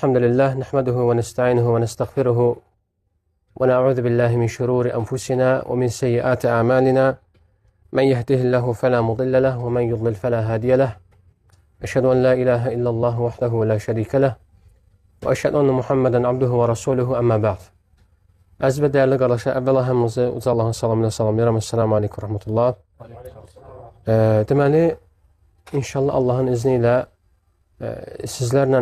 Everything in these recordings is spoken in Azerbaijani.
الحمد لله نحمده ونستعينه ونستغفره ونعوذ بالله من شرور أنفسنا ومن سيئات أعمالنا من يهده الله فلا مضل له ومن يضلل فلا هادي له أشهد أن لا إله إلا الله وحده لا شريك له وأشهد أن محمدا عبده ورسوله أما بعد. Əziz və dəyərli qardaşlar, əvvəla hamınızı uca Allahın salamı ilə salamlayıram. Əssalamu aleykum rəhmətullah. Deməli, inşallah Allahın izni ilə sizlərlə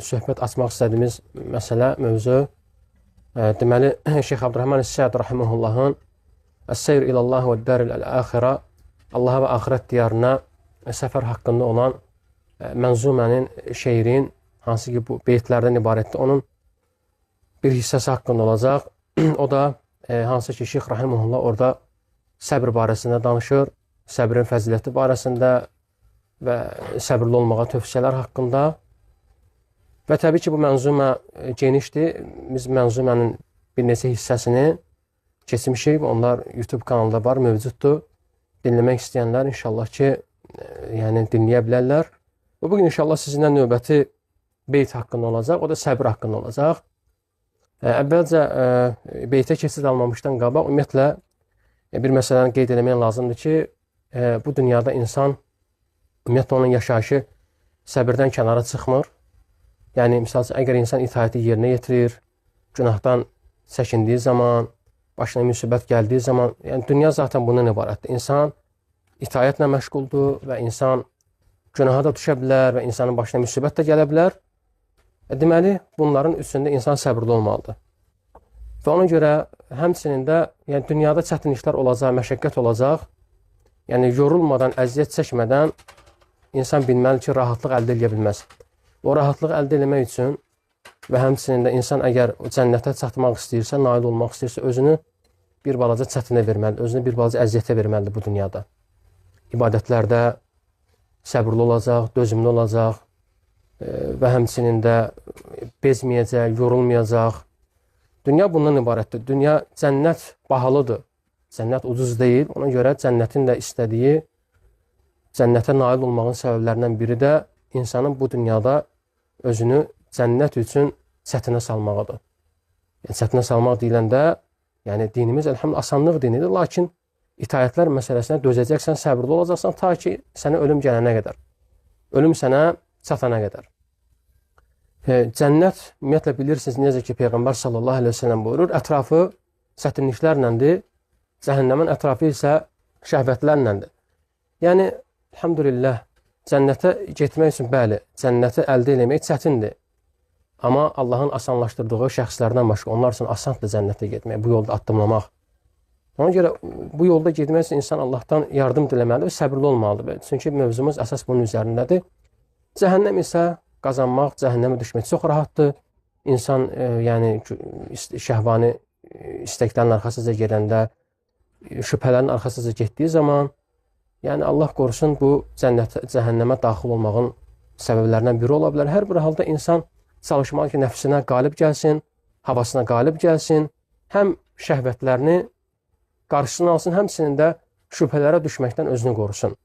söhbət açmaq istədiyimiz məsələ, mövzu, deməli, Şeyx Abdurrahman Əs-Səd rahimehullahın Əs-Seyr ilallah və Dəril Əl-Əxirə, Allaha və axirət diyarına səfər haqqında olan mənzumənin, şeirin, hansı ki bu beytlərdən ibarətdir, onun bir hissəsi haqqında olacaq. O da hansı ki Şeyx rahimehullah orada səbr barəsində danışır, səbrin fəziləti barəsində və səbirli olmağa tövsiyələr haqqında. Və təbii ki, bu mənzumə genişdir. Biz mənzumənin bir neçə hissəsini keçmişik. Onlar YouTube kanalında var, mövcuddur. Dinləmək istəyənlər inşallah ki, yəni dinləyə bilərlər. Və bugün inşallah sizinlə növbəti beyt haqqında olacaq. O da səbir haqqında olacaq. Əvvəlcə beytə keçid almamışdan qabaq ümumiyyətlə bir məsələni qeyd eləmək lazımdır ki, bu dünyada insan ümumiyyətlə onun yaşayışı səbirdən kənara çıxmır. Yəni, misal üçün, əgər insan itaəti yerinə yetirir, günahdan çəkindiyi zaman, başına müsibət gəldiyi zaman, yəni dünya zaten bundan ibarətdir. İnsan itaətlə məşğuldur və insan günaha da düşə bilər və insanın başına müsibət də gələ bilər. Deməli, bunların üstündə insan səbirli olmalıdır. Və ona görə həmçinin də yəni, dünyada çətinliklər olacaq, məşəqqət olacaq. Yəni, yorulmadan, əziyyət çəkmədən insan bilməli ki, rahatlıq əldə edə bilməz. O rahatlığı əldə etmək üçün və həmçinin də insan əgər cənnətə çatmaq istəyirsə, nail olmaq istəyirsə, özünü bir balaca çətinə verməlidir, özünü bir balaca əziyyətə verməlidir bu dünyada. İbadətlərdə səbirli olacaq, dözümlü olacaq və həmçinin də bezməyəcək, yorulmayacaq. Dünya bundan ibarətdir. Dünya, cənnət bahalıdır. Cənnət ucuz deyil. Ona görə cənnətin də istədiyi, cənnətə nail olmağın səbəblərindən biri də insanın bu dünyada özünü cənnət üçün çətinə salmağıdır. Yəni, çətinə salmaq deyiləndə, yəni dinimiz elhamdülillah asanlıq dinidir, lakin itaətlər məsələsinə dözəcəksən, səbirli olacaqsan ta ki sənə ölüm gələnə qədər. Ölüm sənə çatana qədər. Cənnət, ümumiyyətlə bilirsiniz, necə ki Peyğəmbər sallallahu əleyhi və səlləm buyurur, ətrafı çətinliklərləndir, cəhənnəmin ətrafı isə şəhvətlərləndir. Yəni, elhamdülillah, cənnətə getmək üçün, bəli, cənnəti əldə eləmək çətindir. Amma Allahın asanlaşdırdığı şəxslərdən başqa, onlar üçün asandır cənnətə getmək, bu yolda addımlamaq. Ona görə bu yolda getmək üçün insan Allahdan yardım diləməlidir və səbirli olmalıdır. Çünki mövzumuz əsas bunun üzərindədir. Cəhənnəm isə qazanmaq, cəhənnəmə düşmək çox rahatdır. İnsan, yəni şəhvani istəklərin arxasıca gedəndə, şübhələrin arxasıca getdiyi zaman, yəni Allah qorusun, bu cənnətə, cəhənnəmə daxil olmağın səbəblərindən biri ola bilər. Hər bir halda insan çalışmalı ki, nəfsinə qalib gəlsin, havasına qalib gəlsin, həm şəhvətlərini qarşısını alsın, həmçinin də şübhələrə düşməkdən özünü qorusun.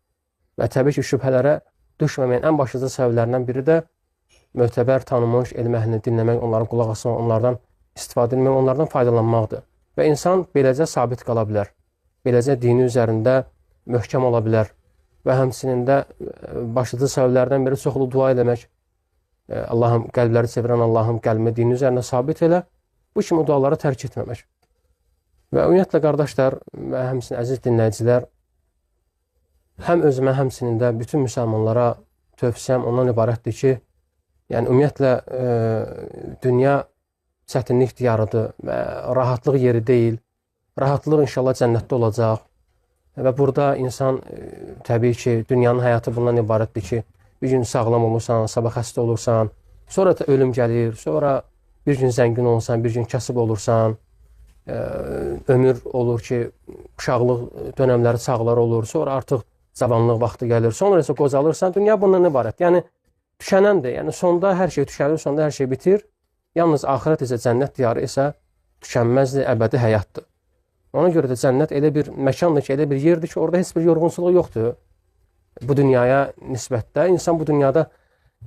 Və təbii ki, şübhələrə düşməməyin ən başlıca səbəblərindən biri də mötəbər, tanınmış elm əhlini dinləmək, onlara qulaq asmaq, onlardan istifadə etmək, onlardan faydalanmaqdır. Və insan beləcə sabit qala bilər, beləcə dini üzərində möhkəm ola bilər və həmçinin də başlıca səbəblərdən biri çoxlu dua eləmək. Allahım, qəlbləri çevirən Allahım qəlbimi dini üzərində sabit elə, bu kimi duaları tərk etməmək. Və ümumiyyətlə, qardaşlar və həmçinin əziz dinləyicilər, həm özümə, həmçinin də bütün müsəlmanlara tövsiyəm ondan ibarətdir ki, yəni ümumiyyətlə dünya çətinlik diyarıdır və rahatlıq yeri deyil. Rahatlıq inşallah cənnətdə olacaq. Və burada insan təbii ki, dünyanın həyatı bundan ibarətdir ki, bir gün sağlam olursan, sabah xəstə olursan, sonra da ölüm gəlir, sonra bir gün zəngin olursan, bir gün kasıb olursan, ömür olur ki, uşaqlıq dönəmləri, çağlar olur, sonra artıq cavanlıq vaxtı gəlir, sonra isə qocalırsan, dünya bundan ibarət. Yəni, tükənəndir, yəni sonda hər şey tükənir, sonda hər şey bitir. Yalnız axirət isə, cənnət diyarı isə tükənməzdir, əbədi həyatdır. Ona görə də cənnət elə bir məkandır ki, elə bir yerdir ki, orada heç bir yorğunçuluq yoxdur. Bu dünyaya nisbətdə insan bu dünyada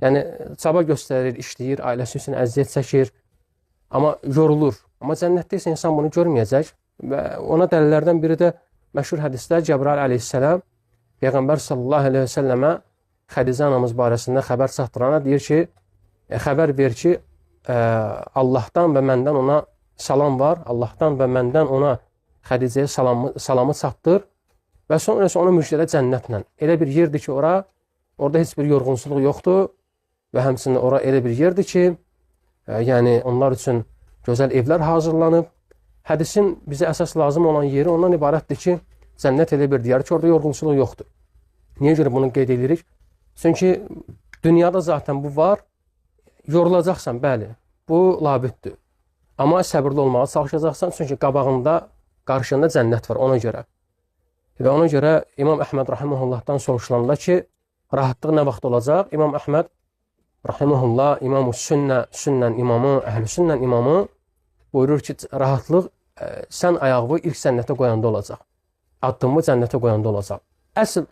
Yəni, çaba göstərir, işləyir, ailəsi üçün əziyyət çəkir, amma yorulur. Amma cənnətdə isə insan bunu görməyəcək və ona dəlillərdən biri də məşhur hədisdə Cəbrail əleyhissalam Peyğəmbər sallallahu əleyhi və səlləmə Xədicə anamız barəsində xəbər çatdırana deyir ki, xəbər ver ki, Allahdan və məndən ona salam var, Allahdan və məndən ona Xədicəyə salamı çatdır və sonra isə onu müjdələ cənnətlə. Elə bir yerdir ki, orada heç bir yorğunçuluq yoxdur və həmçinin ora elə bir yerdir ki, yəni onlar üçün gözəl evlər hazırlanıb. Hədisin bizə əsas lazım olan yeri ondan ibarətdir ki, cənnət elə bir diyar ki, orada yorğunçuluq yoxdur. Niyə görə bunu qeyd edirik? Çünki dünyada zaten bu var, yorulacaqsan, bəli, bu labüddür. Amma səbirli olmağa çalışacaqsan, çünki qabağında, qarşında cənnət var ona görə. Və ona görə İmam Əhməd rahimehullahdan soruşulanda ki, rahatlıq nə vaxt olacaq? İmam Əhməd rahimehullah, İmam-ı Sünnə, sünnən imamı, əhl-i sünnən imamı buyurur ki, rahatlıq sən ayağını ilk cənnətə qoyanda olacaq. Addımı cənnətə qoyanda olacaq. Əsl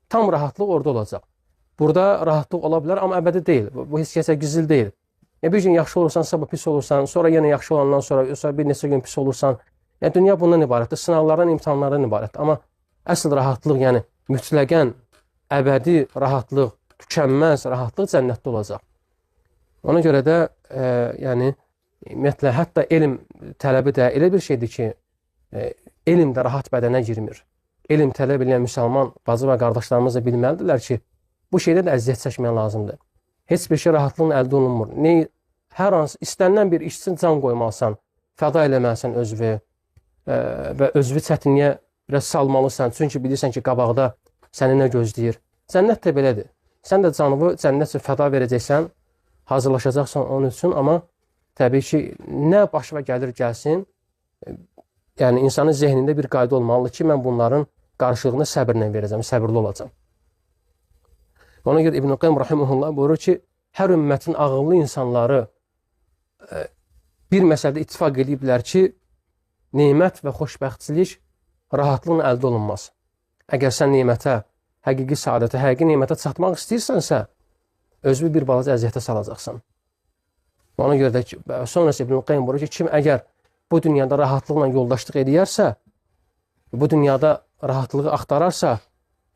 tam rahatlıq orada olacaq. Burada rahatlıq ola bilər, amma əbədi deyil. Bu heç kəsə gizli deyil. Bir gün yaxşı olursan, sabah pis olursan, sonra yenə yaxşı olandan sonra bir neçə gün pis olursan. Yəni, dünya bundan ibarətdir, sınavlardan, imtahanlardan ibarətdir. Amma əsl rahatlıq, yəni mütləqən əbədi rahatlıq, tükənməz rahatlıq cənnətdə olacaq. Ona görə də, yəni, ümumiyyətlə, hətta elm tələbi də elə bir şeydir ki, elm də rahat bədənə girmir. Elm tələb edən müsəlman bacı və qardaşlarımız da bilməlidirlər ki, bu şeydə də əziyyət çəkmək lazımdır. Heç bir şey rahatlıqla əldə olunmur. Hər hansı istənilən bir iş üçün can qoymalısan, fəda eləməlisən özünü və özünü çətinliyə biraz salmalısan. Çünki bilirsən ki, qabaqda səni nə gözləyir. Cənnət də belədir. Sən də canını cənnət üçün fəda verəcəksən, hazırlaşacaqsan onun üçün, amma təbii ki, nə başına gəlir gəlsin, yəni insanın zehnində bir qayda olmalıdır ki, mən bunların qarşılığını səbirlə verəcəm, səbirli olacam. Ona görə İbn-i Qayyim rahimehullah buyurur ki, hər ümmətin ağıllı insanları bir məsələdə ittifaq ediblər ki, nemət və xoşbəxtçilik rahatlıqla əldə olunmaz. Əgər sən nemətə, həqiqi saadətə, həqiqi nemətə çatmaq istəyirsənsə, özünü bir balaca əziyyətə salacaqsan. Ona görə də ki, sonrası İbn-i Qayyim buyurur ki, kim əgər bu dünyada rahatlıqla yoldaşlıq edərsə, bu dünyada rahatlığı axtararsa,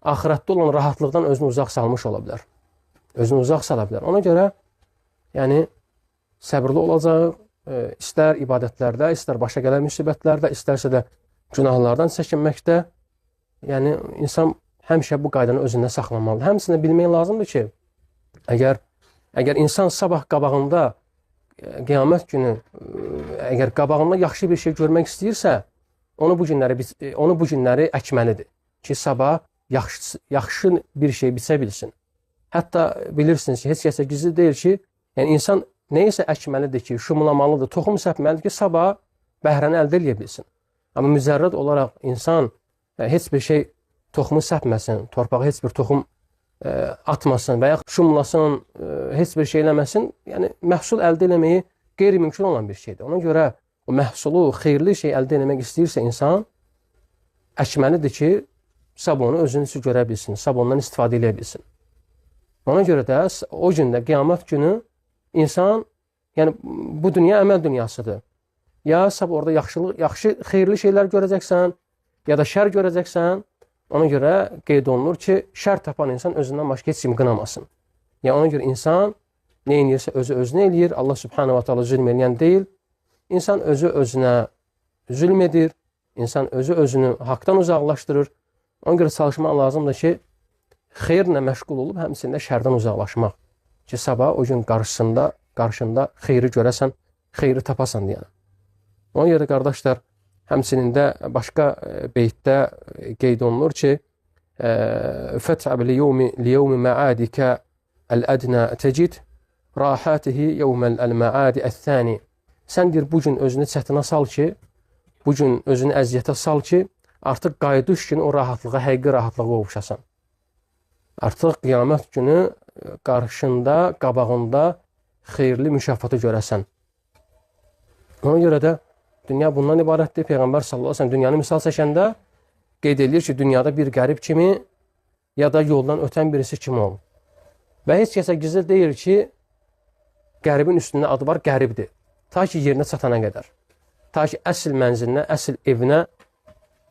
axirətdə olan rahatlıqdan özünü uzaq salmış ola bilər. Özünü uzaq sala bilər. Ona görə, yəni, səbirli olacaq, istər ibadətlərdə, istər başa gələn müsibətlərdə, istərsə də günahlardan çəkinməkdə, yəni, insan həmişə bu qaydanı özündə saxlamalıdır. Həmçinin bilmək lazımdır ki, əgər insan sabah qabağında, qiyamət günü, əgər qabağında yaxşı bir şey görmək istəyirsə, onu bu günləri əkməlidir ki, sabah yaxşı bir şey biçə bilsin. Hətta bilirsiniz ki, heç kəsə gizli deyil ki, yəni insan nəyisə əkməlidir ki, şumlamalıdır, toxum səpməlidir ki, sabah bəhrəni əldə eləyə bilsin. Amma mücərrəd olaraq insan heç bir şey toxumu səpməsin, torpağa heç bir toxum atmasın və ya şumlasın, heç bir şey eləməsin, yəni məhsul əldə eləməyi qeyri-mümkün olan bir şeydir. Ona görə o məhsulu, xeyirli şey əldə eləmək istəyirsə insan, əkməlidir ki, sabah onu özünün üçün görə bilsin, sabah ondan istifadə eləyə bilsin. Ona görə də o gündə, qiyamət günü insan, yəni bu dünya əməl dünyasıdır. Ya sabah orada yaxşı, xeyirli şeylər görəcəksən, ya da şər görəcəksən. Ona görə qeyd olunur ki, şər tapan insan özündən başqa heç kim qınamasın. Yəni ona görə insan nə eləyirsə özü özünə eləyir. Allah Subhanahu wa ta'ala zülm eləyən deyil. İnsan özü özünə zülm edir. İnsan özü özünü haqdan uzaqlaşdırır. Ona görə çalışmaq lazımdır ki, xeyirlə məşğul olub, həmçinin də şərdən uzaqlaşmaq. Ki, sabah o gün qarşında xeyri görəsən, xeyri tapasan deyənə. Ona görə qardaşlar, həmçinin də başqa beytdə qeyd olunur ki, Fət'əb liyevmi məadikə əl-ədnə tecid rahatihi yevməl əl-məadi əl-thani. Sən deyir, bu gün özünü çətinə sal ki, bu gün özünü əziyyətə sal ki, artıq qayıdış günü o rahatlığa, həqiqi rahatlığa qovuşasan. Artıq qiyamət günü qarşında, qabağında xeyirli mükafatı görəsən. Ona görə də dünya bundan ibarətdir. Peyğəmbər sallallahu əleyhi və səlləm dünyanı misal çəkəndə qeyd edir ki, dünyada bir qərib kimi ya da yoldan ötən birisi kimi ol. Və heç kəsə gizli deyil ki, qəribin üstündə adı var, qəribdir. Ta ki, yerinə çatana qədər. Ta ki, əsl mənzilinə, əsl evinə,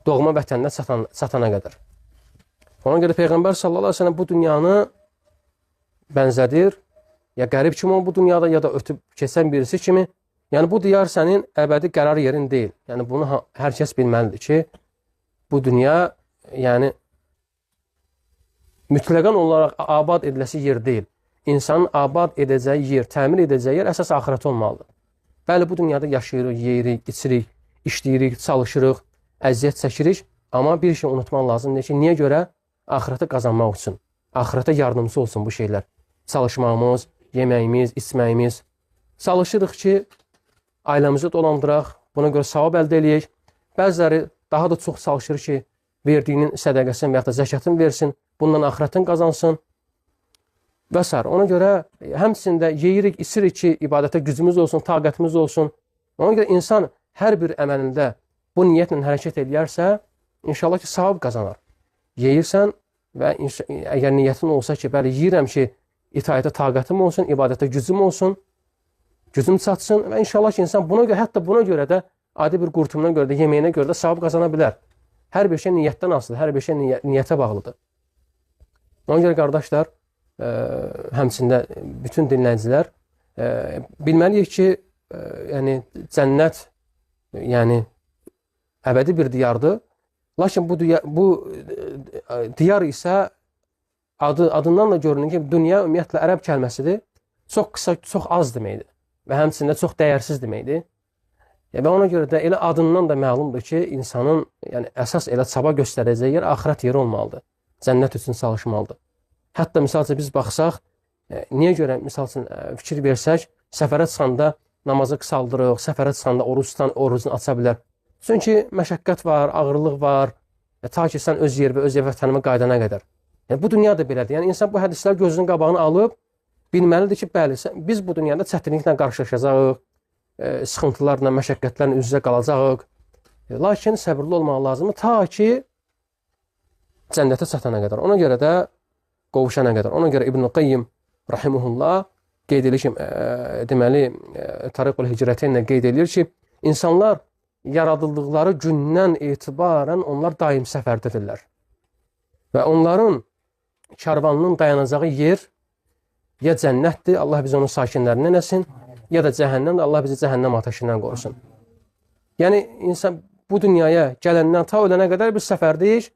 doğma vətəninə çatana qədər. Ona görə Peyğəmbər sallallahu əleyhi və səlləm bu dünyanı bənzədir. Ya qərib kimi ol bu dünyada, ya da ötüb keçən birisi kimi. Yəni, bu diyar sənin əbədi qərar yerin deyil. Yəni, bunu hər kəs bilməlidir ki, bu dünya, yəni, mütləqən olaraq abad ediləsi yer deyil. İnsanın abad edəcəyi yer, təmir edəcəyi yer əsas axirət olmalıdır. Bəli, bu dünyada yaşayırıq, yeyirik, içirik, işləyirik, çalışırıq, əziyyət çəkirik. Amma bir şey unutmaq lazımdır ki, niyə görə? Axirətə qazanmaq üçün. Axirətə yardımcı olsun bu şeylər. Çalışmağımız, yeməyimiz, içməyimiz. Çalışırıq ki, ailəmizi dolandıraq, buna görə savab əldə eləyək. Bəziləri daha da çox çalışır ki, verdiyinin sədəqəsini və yaxud da zəkatını versin, bundan axirətini qazansın və s. Ona görə həmçinin də yeyirik, içirik ki, ibadətə gücümüz olsun, taqətimiz olsun. Ona görə insan hər bir əməlində bu niyyətlə hərəkət eləyərsə, inşallah ki, savab qazanar. Yeyirsən və əgər niyyətin olsa ki, bəli, yeyirəm ki, itaətə taqətim olsun, ibadətə gücüm olsun, gücüm çatsın və inşallah ki, insan buna görə, hətta buna görə də adi bir qurtumuna görə də, yeməyinə görə də savab qazana bilər. Hər bir şey niyyətdən asılıdır, hər bir şey niyyətə bağlıdır. Ona görə qardaşlar, həmçində bütün dinləyicilər, bilməliyik ki, yəni cənnət, yəni əbədi bir diyardır. Lakin bu diyar isə adından da görünür ki, dünya ümumiyyətlə ərəb kəlməsidir. Çox qısa, çox az deməkdir və həmçində çox dəyərsiz deməkdir. Və ona görə də elə adından da məlumdur ki, insanın yəni, əsas elə çaba göstərəcəyi yer axirət yeri olmalıdır. Cənnət üçün çalışmalıdır. Hətta misal üçün biz baxsaq, niyə görə misal üçün fikir versək, səfərə çıxanda namazı qısaldırıq, səfərə çıxanda oruc tutan orucunu aça bilər. Çünki məşəqqət var, ağırlıq var, ta ki sən öz yer və öz vətənimə qayıdana qədər. Yəni, bu dünya da belədir. Yəni, insan bu hədislər gözünün qabağını alıb, bilməlidir ki, bəli, biz bu dünyada çətinliklə qarşılaşacağıq, sıxıntılarla, məşəqqətlərlə üz-üzə qalacağıq. Lakin səbirli olmaq lazımdır, ta ki cənnətə çatana qədər. Ona görə də qovuşana qədər. Ona görə İbn-i Qayyim rahimehullah qeyd edir ki, deməli, Tariqul Hicrəteynlə qeyd edir ki, insanlar yaradıldıqları gündən etibarən onlar daim səfərdədirlər. Və onların karvanının dayanacağı yer ya cənnətdir, Allah bizi onun sakinlərindən eləsin, ya da cəhənnəmdir, Allah bizi cəhənnəm ateşindən qorusun. Yəni, insan bu dünyaya gələndən ta ölənə qədər biz səfərdəyik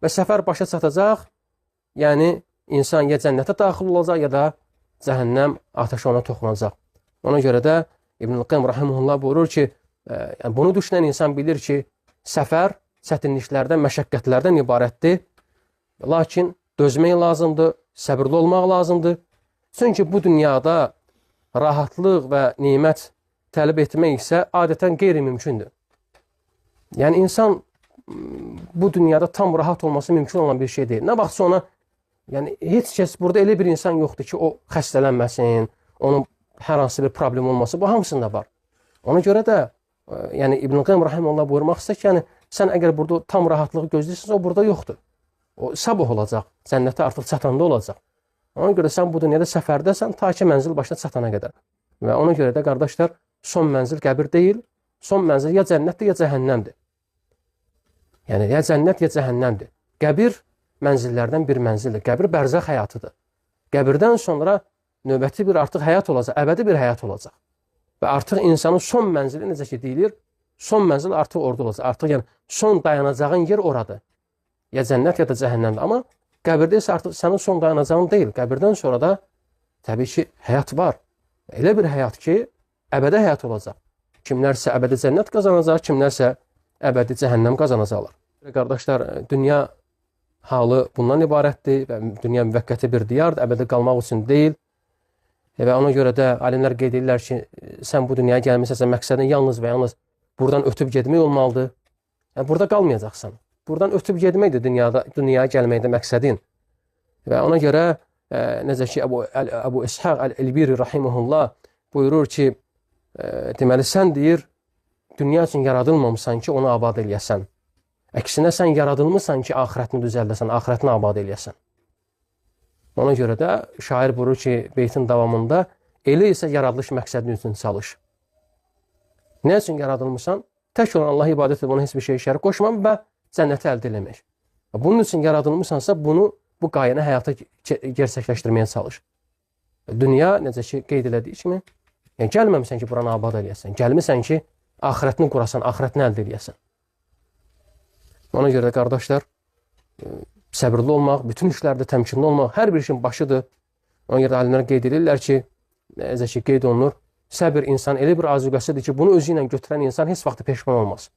və səfər başa çatacaq, yəni insan ya cənnətə daxil olacaq, ya da cəhənnəm ateşi ona toxunacaq. Ona görə də İbn-i Qayyim rahimehullah buyurur ki, yəni bunu düşünən insan bilir ki, səfər çətinliklərdən, məşəqqətlərdən ibarətdir. Lakin dözmək lazımdır, səbirli olmaq lazımdır. Çünki bu dünyada rahatlıq və nemət tələb etmək isə adətən qeyri-mümkündür. Yəni insan bu dünyada tam rahat olması mümkün olan bir şey deyil. Nə vaxt sonra, yəni heç kəs burada elə bir insan yoxdur ki, o xəstələnməsin, onun hər hansı bir problem olmasın. Bu hamısında var. Ona görə də yəni İbn-i Qayyim rahimehullah buyurmaq istəyir ki, yəni sən əgər burada tam rahatlığı gözləyirsənsə, o burada yoxdur. O sabah olacaq, cənnətə artıq çatanda olacaq. Ona görə sən bu dünyada səfərdəsən ta ki mənzil başına çatana qədər. Və ona görə də qardaşlar, son mənzil qəbir deyil, son mənzil ya cənnətdir, ya cəhənnəmdir. Yəni ya cənnət, ya cəhənnəmdir. Qəbir mənzillərdən bir mənzildir. Qəbir bərzəx həyatıdır. Qəbirdən sonra növbəti bir artıq həyat olacaq, əbədi bir həyat olacaq. Və artıq insanın son mənzili necə ki deyilir, son mənzil artıq orada olacaq. Artıq yəni son dayanacağın yer oradır. Ya cənnət, ya da cəhənnəmdir. Amma qəbirdə isə artıq sənin son dayanacağın deyil. Qəbirdən sonra da təbii ki, həyat var. Elə bir həyat ki, əbədi həyat olacaq. Kimlərsə əbədi cənnət qazanacaq, kimlərsə əbədi cəhənnəm qazanacaqlar. Qardaşlar, dünya halı bundan ibarətdir və dünya müvəqqəti bir diyardır, əbədi qalmaq üçün deyil. Və ona görə də alimlər qeyd edirlər ki, sən bu dünyaya gəlmisənsə, məqsədin yalnız və yalnız buradan ötüb getmək olmalıdır. Yəni, burada qalmayacaqsan. Buradan ötüb getməkdir dünyaya gəlməkdə məqsədin. Və ona görə necə ki, Əbu İshaq Əl-Elbiri rahimehullah buyurur ki, deməli, sən deyir, dünya üçün yaradılmamışsan ki, onu abad eləyəsən. Əksinə, sən yaradılmışsan ki, axirətini düzəldəsən, axirətini abad eləyəsən. Ona görə də şair buyurur ki, beytin davamında elə isə yaradılış məqsədin üçün çalış. Nə üçün yaradılmışsan? Tək olan Allaha ibadət edib, ona heç bir şey şərik qoşma və cənnəti əldə eləmək. Bunun üçün yaradılmışsansa, bunu, bu qayəni həyata gerçəkləşdirməyə çalış. Dünya, necə ki, qeyd elədiyi kimi, yəni gəlməmisən ki, buranı abad eləyəsən, gəlmisən ki, axirətini qurasan, axirətini əldə eləyəsən. Ona görə də, qardaşlar, səbirli olmaq, bütün işlərdə təmkinli olmaq, hər bir işin başıdır. Ona görə də alimlər qeyd edirlər ki, necə ki, qeyd olunur, səbir insan elə bir azuqəsidir ki, bunu özü ilə götürən insan heç vaxt peşman olmaz.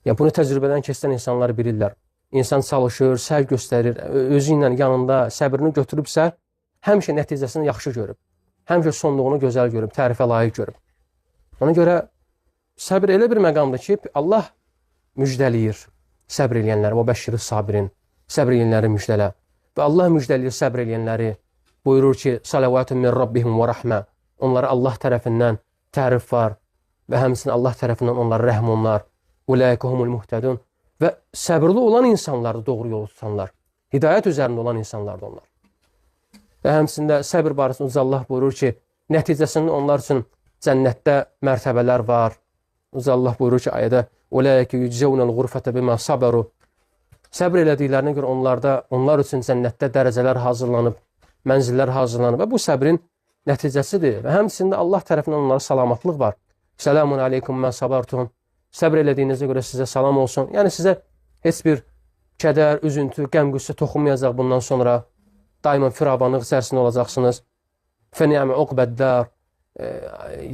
Yəni, bunu təcrübədən keçən insanlar bilirlər. İnsan çalışır, səy göstərir, özü ilə yanında səbrini götürübsə, həmişə nəticəsini yaxşı görüb, həmişə sonluğunu gözəl görüb, tərifə layiq görüb. Ona görə səbir elə bir məqamdır ki, Allah müjdəliyir səbr eləyənləri, və bəşşiri sabirin, səbr eləyənləri müjdələ. Və Allah müjdəliyir səbr eləyənləri, buyurur ki, salavatun min rabbihim və rəhmə, onlara Allah tərəfindən tərif var və həmçinin Allah tərəfindən onlara rəhm olunар. Ulaika humul muhtədun. Və səbirli olan insanlardır, doğru yolu tutanlar. Hidayət üzərində olan insanlardır onlar. Və həmçinin də səbir barəsində Uca Allah buyurur ki, nəticəsində onlar üçün cənnətdə mərtəbələr var. Uca Allah buyurur ki, ayədə Ulaika yujzaunal ğurfata bima sabaru. Səbr elədiklərinə görə onlarda, onlar üçün cənnətdə dərəcələr hazırlanıb, mənzillər hazırlanıb və bu səbrin nəticəsidir. Və həmçinin də Allah tərəfindən onlara salamatlıq var. Selamun aleykum mən sabartum. Səbr elədiyinizə görə sizə salam olsun. Yəni sizə heç bir kədər, üzüntü, qəm-qüssə toxunmayacaq bundan sonra. Daima firavanlıq içərisində olacaqsınız. Fəni'mə uqbəddar.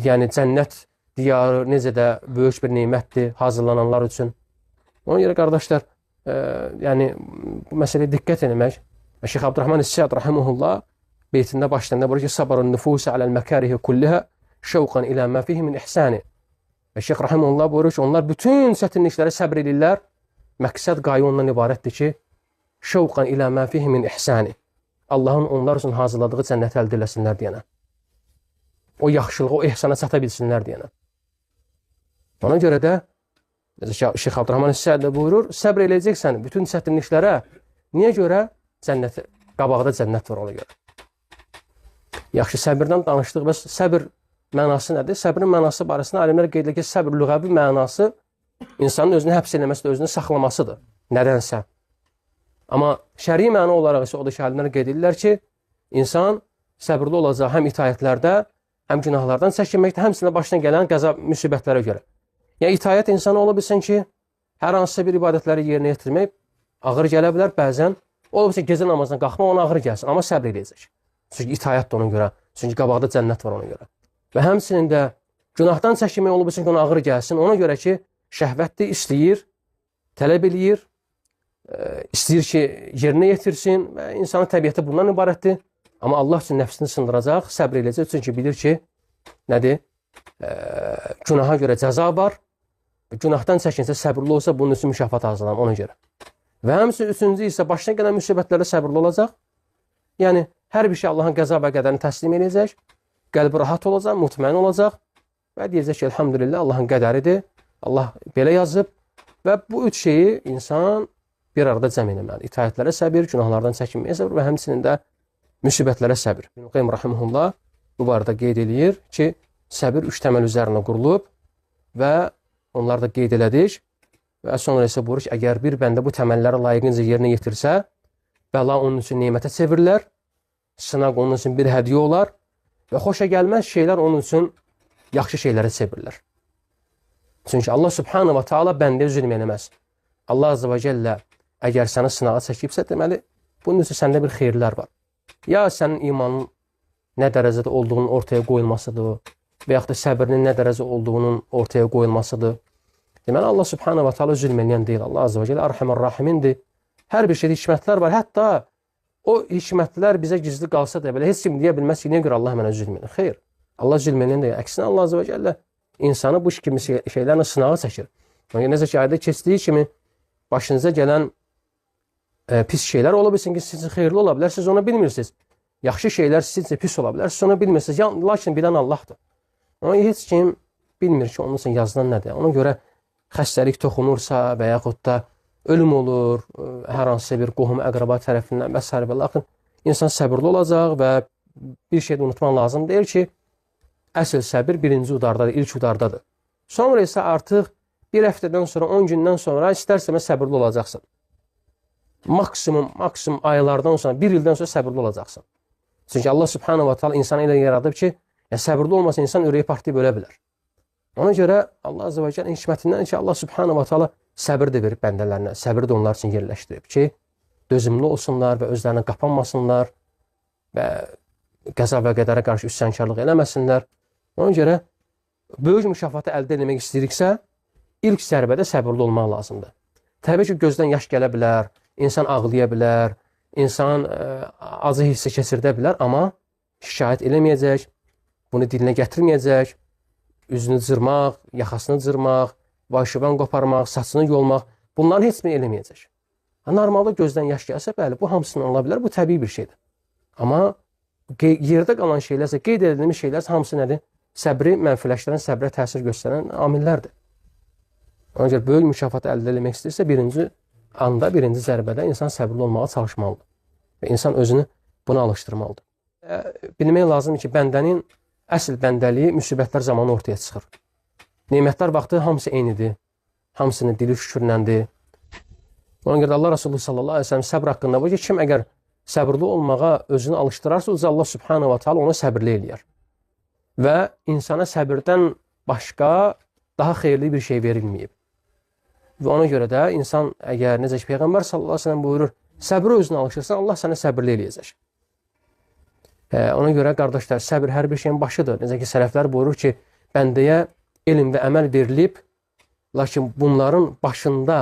Yəni cənnət diyarı necə də böyük bir nemətdir hazırlananlar üçün. Ona görə qardaşlar, yəni bu məsələyə diqqət etmək. Şeyx Abdurrahman Es-Sa'd rahimehullah beytində başlayanda buyurur ki, sabarun nüfusu aləl məkarihi kulliha şevqan ilə mə fihi min ihsani. Və Şeyx rahimehullah buyurur ki, onlar bütün çətinliklərə səbr edirlər. Məqsəd qayə ondan ibarətdir ki, şevqan ilə mə fihi min ihsani. Allahın onlar üçün hazırladığı cənnəti əldə eləsinlər deyənə. O yaxşılığa, o ehsana çata bilsinlər deyənə. Ona görə də Şeyx Abdurrahman Es-Sa'd buyurur, səbr eləyəcəksən bütün çətinliklərə. Niyə görə? Cənnət, qabaqda cənnət var ona görə. Yaxşı, səbirdən danışdıq. Bəs səbir mənası nədir? Səbrin mənası barəsində alimlər qeyd edir ki, səbir lüğəvi mənası insanın özünü həbs eləməsidir, özünü saxlamasıdır. Nədənsə. Amma şəri məna olaraq isə o da ki, alimlər qeyd edirlər ki, insan səbirli olacaq həm itaətlərdə, həm günahlardan çəkinməkdə, həmçinin başına gələn qəza müsibətlərə görə. Yəni, itaət insanı ola bilsin ki, hər hansısa bir ibadətləri yerinə yetirmək ağır gələ bilər bəzən. Ola bilsin ki, gecə namazına qalxmaq ona ağır gəlsin, amma səbr eləyəcək. Çünki itaət də ona görə, çünki qabaqda cənnət var ona görə. Və həmçinin də günahdan çəkinmək ola bilsin ki, ona ağır gəlsin. Ona görə ki, şəhvətdir, istəyir, tələb eləyir, istəyir ki, yerinə yetirsin və insanın təbiəti bundan ibarətdir. Amma Allah üçün nəfsini sındıracaq, səbr eləyəcək. Çünki bilir ki, nədir? Günaha görə cəza var. Günahdan çəkinsə, səbirli olsa, bunun üçün mükafat hazırlanır ona görə. Və həmçinin üçüncü isə başına gələn müsibətlərdə səbirli olacaq. Yəni, hər bir şey Allahın qəza və qədərini təslim edəcək. Qəlbi rahat olacaq, mutməin olacaq və deyəcək ki, elhamdülillah, Allahın qədəridir. Allah belə yazıb və bu üç şeyi insan bir arada cəm eləməlidir. İtaətlərə səbir, günahlardan çəkinməyə səbir və həmçinin də müsibətlərə səbir. İbn Qayyim rahimehullah bu barədə qeyd eləyir ki, səbir üç təməl üzərinə qurulub və onları da qeyd elədik. Və sonra isə buyurur ki, əgər bir bəndə bu təməlləri layiqincə yerinə yetirsə, bəla onun üçün nemətə çevirilər, sınaq onun üçün bir hədiyyə olar və xoşa gəlməz şeylər onun üçün yaxşı şeylərə çevirilər. Çünki Allah subhanahu və taala bəndəyə zülm eləməz. Allah azza və cəllə əgər səni sınağa çəkibsə, deməli, bunun üçün səndə bir xeyirlər var. Ya sənin imanın nə dərəcədə olduğunun ortaya qoyulmasıdır və yaxud da səbrinin nə dərəcə olduğunun ortaya qoyulmasıdır. Deməli, Allah subhanahu və taala zülm eləyən deyil. Allah azza və cəllə Ərhəmər Rahimindir. Hər bir şeydə hikmətlər var. Hətta o hikmətlər bizə gizli qalsa da belə heç kim deyə bilməz ki, niyə görə Allah mənə zülm edir? Xeyr. Allah zülm eləyən deyil. Əksinə Allah azza və cəllə insanı bu kimi şeylərlə sınağa çəkir. Yəni, necə ki, ayədə keçdiyi kimi başınıza gələn pis şeylər ola bilsin ki, sizin xeyirli ola bilər, siz onu bilmirsiniz. Yaxşı şeylər sizin üçün pis ola bilər, siz onu bilmirsiniz. Lakin bilən Allahdır. Ona heç kim bilmir ki, onun üçün yazılan nədir. Ona görə xəstəlik toxunursa və yaxud da ölüm olur, hər hansısa bir qohum, əqraba tərəfindən və s. və lakin insan səbirli olacaq və bir şey də unutmaq lazım deyil ki, əsl səbir birinci udardadır, ilk udardadır. Sonra isə artıq bir həftədən sonra, 10 gündən sonra istər-istəməz səbirli olacaqsan. Maksimum aylardan sonra, bir ildən sonra səbirli olacaqsan. Çünki Allah Subhanahu wa Taala insanı elə yaradıb ki, səbirli olmasa insan ürəyi partlayıb ölə bilər. Ona görə Allah Azze və Cəllənin hikmətindən ki, Allah Subhanahu wa Taala səbir də verib bəndələrinə, səbir də onlar üçün yerləşdirib ki, dözümlü olsunlar və özlərinə qapanmasınlar və qəza və qədərə qarşı üsyankarlıq eləməsinlər. Ona görə böyük mükafatı əldə etmək istəyiriksə, ilk zərbədə səbirli olmaq lazımdır. Təbii ki, gözdən yaş gələ bilər, insan ağlaya bilər, insan acı hissi keçirdə bilər, amma şikayət eləməyəcək, bunu dilinə gətirməyəcək, üzünü cırmaq, yaxasını cırmaq, vay-şivan qoparmaq, saçını yolmaq, bunların heç birini eləməyəcək. Normalda gözdən yaş gəlsə, bəli, bu hamısından ola bilər, bu təbii bir şeydir. Amma yerdə qalan şeylərsə, qeyd edilmiş şeylərsə hamısı nədir? Səbri mənfiləşdirən, səbrə təsir göstərən amillərdir. Ona görə böyük mükafatı əldə etmək istəyirsə, birinci anda, birinci zərbədə insan səbirli olmağa çalışmalıdır. Və insan özünü buna alışdırmalıdır. Bilmək lazımdır ki, bəndənin əsl bəndəliyi müsibətlər zamanı ortaya çıxır. Nemətlər vaxtı hamısı eynidir. Hamısının dili şükürləndir. Ona görə Allah Resulü sallallahu əleyhi və səlləm səbr haqqında buyurur ki, kim əgər səbirli olmağa özünü alışdırarsa, uca Allah Subhanahu va Taala onu səbirli eləyər. Və insana səbirdən başqa daha xeyirli bir şey verilməyib. Və ona görə də insan əgər necə ki Peyğəmbər sallallahu əleyhi və səlləm buyurur, səbri özünə alışdırsan, Allah səni səbirli eləyəcək. Ona görə qardaşlar, səbir hər bir şeyin başıdır. Necə ki sələflər buyurur ki, bəndəyə elm və əməl verilib, lakin bunların başında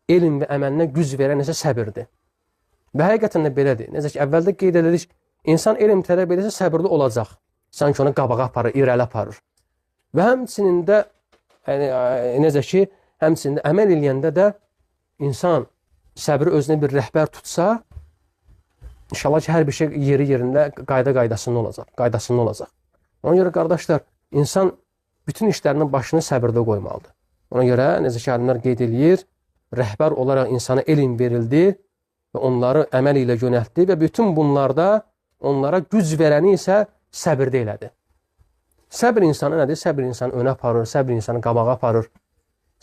elm və əməlinə güc verən isə səbirdir. Və həqiqətən də belədir. Necə ki əvvəldə qeyd edirik, insan elm tələb edirsə səbirli olacaq. Sanki onu qabağa aparır, irəli aparır. Və həmçinin də necə ki, həmçinin də əməl eləyəndə də insan səbri özünə bir rəhbər tutsa, inşallah ki, hər bir şey yeri yerində qayda qaydasında olacaq, qaydasında olacaq. Ona görə qardaşlar, insan bütün işlərinin başını səbirdə qoymalıdır. Ona görə necə ki, alimlər qeyd eləyir, rəhbər olaraq insana elm verildi və onları əməl ilə yönəltdi və bütün bunlarda onlara güc verəni isə səbirdə elədi. Səbir insanı nədir? Səbir insanı önə aparır, səbir insanı qabağa aparır.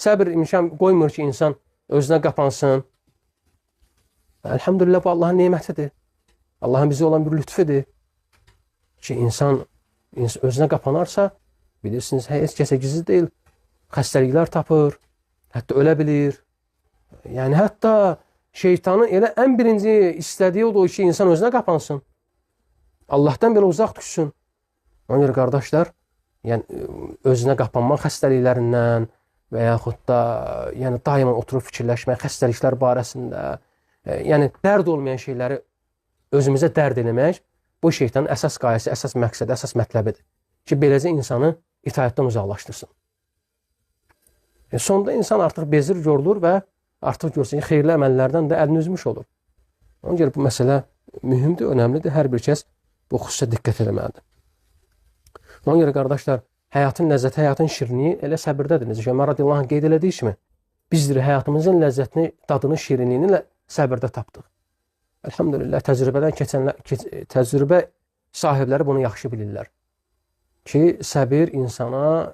Səbir imkan qoymur ki, insan özünə qapansın. Elhamdülillah, bu Allahın nemətidir. Allahın bizə olan bir lütfüdür ki, insan özünə qapanarsa, bilirsiniz, heç kəsə gizli deyil, xəstəliklər tapır, hətta ölə bilir. Yəni, hətta şeytanın elə ən birinci istədiyi odur ki, insan özünə qapansın. Allahdan belə uzaq düşsün. Ona görə qardaşlar, yəni özünə qapanma xəstəliklərindən və yaxud da yəni daima oturub fikirləşmək xəstəliklər barəsində, yəni dərd olmayan şeyləri özümüzə dərd eləmək, bu şeytanın əsas qayəsi, əsas məqsədi, əsas mətləbidir ki, beləcə insanı itaətdən uzaqlaşdırsın. Sonda insan artıq bezir, yorulur və artıq görsün ki, xeyirli əməllərdən də əlini üzmüş olur. Ona görə bu məsələ mühümdür, önəmlidir. Hər bir kəs bu xüsusə diqqət eləməlidir. Ona görə qardaşlar, həyatın ləzzəti, həyatın şirinliyi elə səbirdədir. Necə ki, Ömər radiyallahu anh qeyd elədiyi kimi, bizdir həyatımızın ləzzətini, dadını, şirinliyini səbirdə tapdıq. Elhamdülillah, təcrübədən keçənlər, təcrübə sahibləri bunu yaxşı bilirlər ki, səbir insana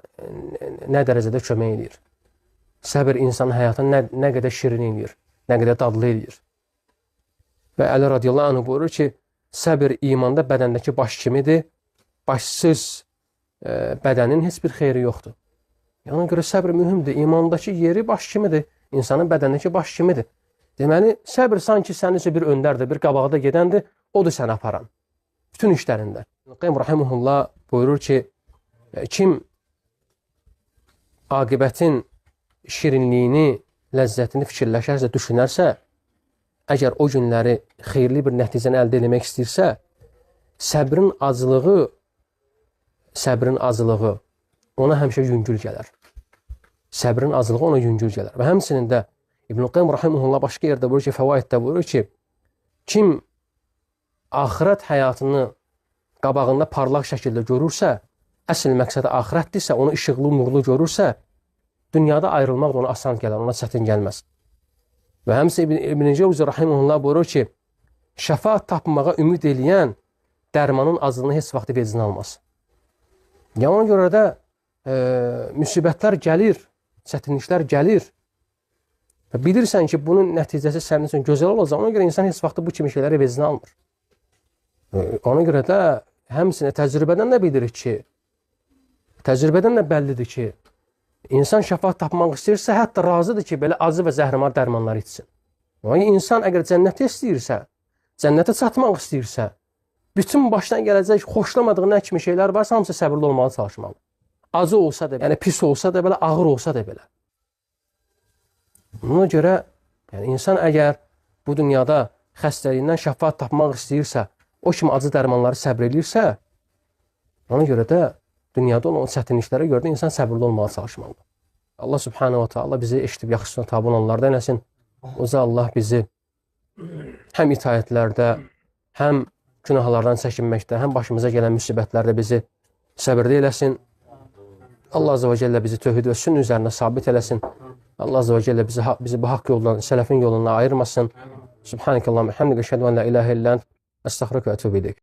nə dərəcədə kömək eləyir. Səbir insanın həyatını nə qədər şirin eləyir, nə qədər dadlı eləyir. Və Əli radiyallahu anh buyurur ki, səbir imanda bədəndəki baş kimidir, başsız bədənin heç bir xeyri yoxdur. Yəni, ona görə səbir mühümdür. İmandakı yeri baş kimidir, insanın bədəndəki baş kimidir. Deməli, səbir sanki sənin üçün bir öndərdir, bir qabaqda gedəndir, odur səni aparan. Bütün işlərində. Qayyim rahimehullah buyurur ki, kim aqibətin şirinliyini, ləzzətini fikirləşərsə, düşünərsə, əgər o günləri xeyirli bir nəticəni əldə etmək istəyirsə, səbrin acılığı ona həmişə yüngül gələr. Səbrin acılığı ona yüngül gələr. Və həmçinin də İbn-i Qayyim rahimehullah başqa yerdə buyurur ki, Fəvaiddə buyurur ki, kim axirət həyatını qabağında parlaq şəkildə görürsə, əsl məqsədi axirətdirsə, onu işıqlı, nurlu görürsə, dünyada ayrılmaq da ona asan gələr, ona çətin gəlməz. Və həmçinin İbn-i Cevzi rahimehullah buyurur ki, Şəfa tapmağa ümid eləyən dərmanın acılığını heç vaxt vecinə almaz. Yəni ona görə də müsibətlər gəlir, çətinliklər gəlir. Və bilirsən ki, bunun nəticəsi sənin üçün gözəl olacaq. Ona görə insan heç vaxt bu kimi şeyləri vecinə almır. Ona görə də həmçinin təcrübədən də bilirik ki, təcrübədən də bəllidir ki, insan şəfa tapmaq istəyirsə, hətta razıdır ki, belə acı və zəhrimar dərmanları içsin. Ona insan əgər cənnəti istəyirsə, cənnətə çatmaq istəyirsə, bütün başdan gələcək xoşlamadığı nə kimi şeylər varsa, hamısı səbirli olmağa çalışmalı. Acı olsa da, yəni pis olsa da belə, ağır olsa da belə. Buna görə, yəni insan əgər bu dünyada xəstəliyindən şəfa tapmaq istəyirsə, o kimi acı dərmanları səbr eləyirsə, ona görə də dünyada olan çətinliklərə görə də insan səbirli olmağa çalışmalıdır. Allah Subhanahu wa Taala bizi eşidib yaxşısına tabi olanlardan eləsin. Uca Allah bizi həm itaətlərdə, həm günahlardan çəkinməkdə, həm başımıza gələn müsibətlərdə bizi səbirli eləsin. Allah Azze və Cəllə bizi tövhid və sünnə üzərində sabit eləsin. Allah Azze və Cəllə bizi bu haqq yoldan, sələfin yolundan ayırmasın. Subhanəkallahumma hamdika, əşhədu ən la ilahə illə ent, əstəğfiruka və etûbü ileyk.